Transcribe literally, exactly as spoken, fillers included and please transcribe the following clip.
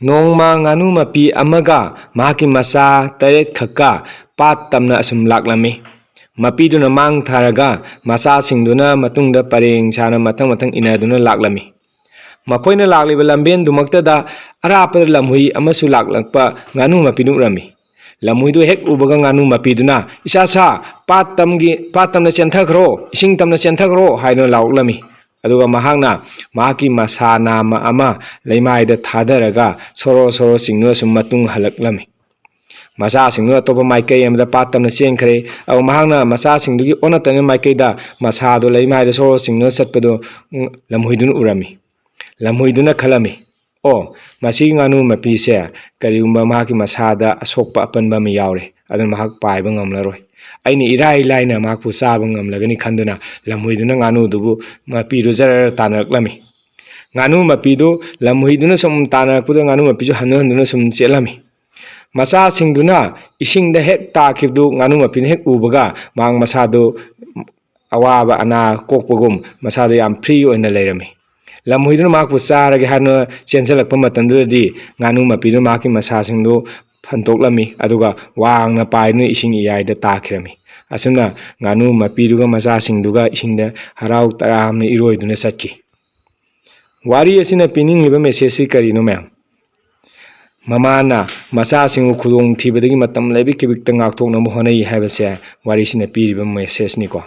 ꯅꯣꯡꯃ ꯉꯥꯅꯨ ꯃꯄꯤ ꯑꯃꯒ ꯃꯍꯥꯛꯀꯤ ꯃꯆꯥ ꯇꯔꯦꯠ ꯈꯛꯀ ꯄꯥꯠ ꯇꯝꯅ ꯑꯁꯨꯝ ꯂꯥꯛꯂꯝꯃꯤ꯫ ꯃꯄꯤꯗꯨꯅ ꯃꯥꯡ ꯊꯥꯔꯒ ꯃꯆꯥꯁꯤꯡꯗꯨꯅ ꯃꯇꯨꯡꯗ ꯄꯔꯦꯡ ꯁꯥꯅ ꯃꯊꯪ ꯃꯊꯪ ꯏꯟꯅꯗꯨꯅ ꯂꯥꯛꯂꯝꯃꯤ꯫ ꯃꯈꯣꯏꯅ ꯂꯥꯛꯂꯤꯕ ꯂꯝꯕꯦꯟꯗꯨꯃꯛꯇꯗ ꯑꯔꯥꯞꯄꯗ ꯂꯝꯍꯨꯏ ꯑꯃꯁꯨ ꯂꯥꯛꯂꯛꯄ ꯉꯥꯅꯨ ꯃꯄꯤꯗꯨ ꯎꯔꯝꯃꯤ꯫ ꯂꯝꯍꯨꯏꯗꯨ ꯍꯦꯛ ꯎꯕꯒ ꯉꯥꯅꯨ ꯃꯄꯤꯗꯨꯅ, "ꯏꯆꯥ ꯁꯥ, ꯄꯥꯠ ꯇꯝꯒꯤ, ꯄꯥꯠ ꯇꯝꯅ ꯆꯦꯟꯊꯈ꯭ꯔꯣ, ꯏꯁꯤꯡ ꯇꯝꯅ ꯆꯦꯟꯊꯈ꯭ꯔꯣ" ꯍꯥꯏꯗꯨꯅ ꯂꯥꯎꯔꯛꯂꯝꯃꯤ꯫ ꯑꯗꯨꯒ ꯃꯍꯥꯛꯅ ꯃꯍꯥꯛꯀꯤ ꯃꯁꯥ ꯅꯥꯝꯃ ꯑꯃ ꯂꯩꯃꯥꯏꯗ ꯊꯥꯗꯔꯒ ꯁꯣꯔꯣ ꯁꯣꯔꯣ ꯆꯤꯡꯗꯨꯅ ꯁꯨꯝ ꯃꯇꯨꯡ ꯍꯜꯂꯛꯂꯝꯃꯤ꯫ ꯃꯆꯥꯁꯤꯡꯗꯨ ꯑꯇꯣꯞꯄ ꯃꯥꯏꯀꯩ ꯑꯃꯗ ꯄꯥꯠ ꯇꯝꯅ ꯆꯦꯟꯈ꯭ꯔꯦ꯫ ꯑꯗꯨꯒ ꯃꯍꯥꯛꯅ ꯃꯆꯥꯁꯤꯡꯗꯨꯒꯤ ꯑꯣꯟꯅ ꯇꯩꯅ ꯃꯥꯏꯀꯩꯗ ꯃꯁꯥꯗꯨ ꯂꯩꯃꯥꯏꯗ ꯁꯣꯔꯣ ꯆꯤꯡꯗꯨꯅ ꯆꯠꯄꯗꯨ, ꯎꯝ, ꯂꯝꯍꯨꯏꯗꯨꯅ ꯎꯔꯝꯃꯤ꯫ ꯂꯝꯍꯨꯏꯗꯨꯅ ꯈꯜꯂꯝꯃꯤ, "ꯑꯣ, ꯃꯁꯤꯒꯤ ꯉꯥꯅꯨ ꯃꯄꯤꯁꯦ ꯀꯔꯤꯒꯨꯝꯕ ꯃꯍꯥꯛꯀꯤ ꯃꯁꯥꯗ ꯑꯁꯣꯛꯄ ꯑꯄꯟꯕ ꯑꯃ ꯌꯥꯎꯔꯦ, ꯑꯗꯨꯅ ꯃꯍꯥꯛ ꯄꯥꯏꯕ ꯉꯝꯂꯔꯣꯏ꯫ ꯑꯩꯅ ꯏꯔꯥꯏ ꯂꯥꯏꯅ ꯃꯍꯥꯛꯄꯨ ꯆꯥꯕ ꯉꯝꯂꯒꯅꯤ" ꯈꯟꯗꯨꯅ ꯂꯝꯍꯨꯏꯗꯨꯅ ꯉꯥꯅꯨꯗꯨꯕꯨ, ꯃꯄꯤꯗꯨ ꯖꯔ ꯇꯥꯟꯅꯔꯛꯂꯝꯃꯤ꯫ ꯉꯥꯅꯨ ꯃꯄꯤꯗꯨ ꯂꯝꯍꯨꯏꯗꯨꯅ ꯁꯨꯝ ꯇꯥꯟꯅꯔꯛꯄꯗ ꯉꯥꯅꯨ ꯃꯄꯤꯁꯨ ꯍꯟꯗꯨ ꯍꯟꯗꯨꯅ ꯁꯨꯝ ꯆꯦꯜꯂꯝꯃꯤ꯫ ꯃꯆꯥꯁꯤꯡꯗꯨꯅ ꯏꯁꯤꯡꯗ ꯍꯦꯛ ꯇꯥꯈꯤꯕꯗꯨ ꯉꯥꯅꯨ ꯃꯄꯤꯅ ꯍꯦꯛ ꯎꯕꯒ ꯃꯍꯥꯛ ꯃꯁꯥꯗꯨ ꯑꯋꯥꯕ ꯑꯅꯥ ꯀꯣꯛꯄꯒꯨꯝ ꯃꯁꯥꯗꯨ ꯌꯥꯝ ꯐ꯭ꯔꯤ ꯑꯣꯏꯅ ꯂꯩꯔꯝꯃꯤ꯫ ꯂꯝꯍꯨꯏꯗꯨꯅ ꯃꯍꯥꯛꯄꯨ ꯆꯥꯔꯒꯦ ꯍꯥꯏꯗꯨꯅ ꯆꯦꯟꯁꯤꯜꯂꯛꯄ ꯃꯇꯝꯗꯨꯗꯗꯤ ꯉꯥꯅꯨ ꯃꯄꯤꯗꯨꯅ ꯃꯍꯥꯛꯀꯤ ꯃꯁꯥꯁꯤꯡꯗꯨ ꯐꯟꯇꯣꯛꯂꯝꯃꯤ, ꯑꯗꯨꯒ ꯋꯥꯡꯅ ꯄꯥꯏꯗꯨꯅ ꯏꯁꯤꯡ ꯏꯌꯥꯏꯗ ꯇꯥꯈꯤꯔꯝꯃꯤ꯫ ꯑꯁꯨꯝꯅ ꯉꯥꯅꯨ ꯃꯄꯤꯗꯨꯒ ꯃꯆꯥꯁꯤꯡꯗꯨꯒ ꯏꯁꯤꯡꯗ ꯍꯔꯥꯎ ꯇꯔꯥꯝꯅ ꯏꯔꯣꯏꯗꯨꯅ ꯆꯠꯈꯤ꯫ ꯋꯥꯔꯤ ꯑꯁꯤꯅ ꯄꯤꯅꯤꯡꯂꯤꯕ ꯃꯦꯁꯦꯖꯁꯤ ꯀꯔꯤꯅꯣ, ꯃꯌꯥꯝ? ꯃꯃꯥꯅ ꯃꯆꯥꯁꯤꯡꯕꯨ ꯈꯨꯗꯣꯡꯊꯤꯕꯗꯒꯤ ꯃꯇꯝ ꯂꯩꯕ ꯈꯤꯕꯤꯛꯇ ꯉꯥꯛꯊꯣꯛꯅꯕ ꯍꯣꯠꯅꯩ ꯍꯥꯏꯕꯁꯦ ꯋꯥꯔꯤꯁꯤꯅ ꯄꯤꯔꯤꯕ ꯃꯦꯁꯦꯖꯅꯤꯀꯣ꯫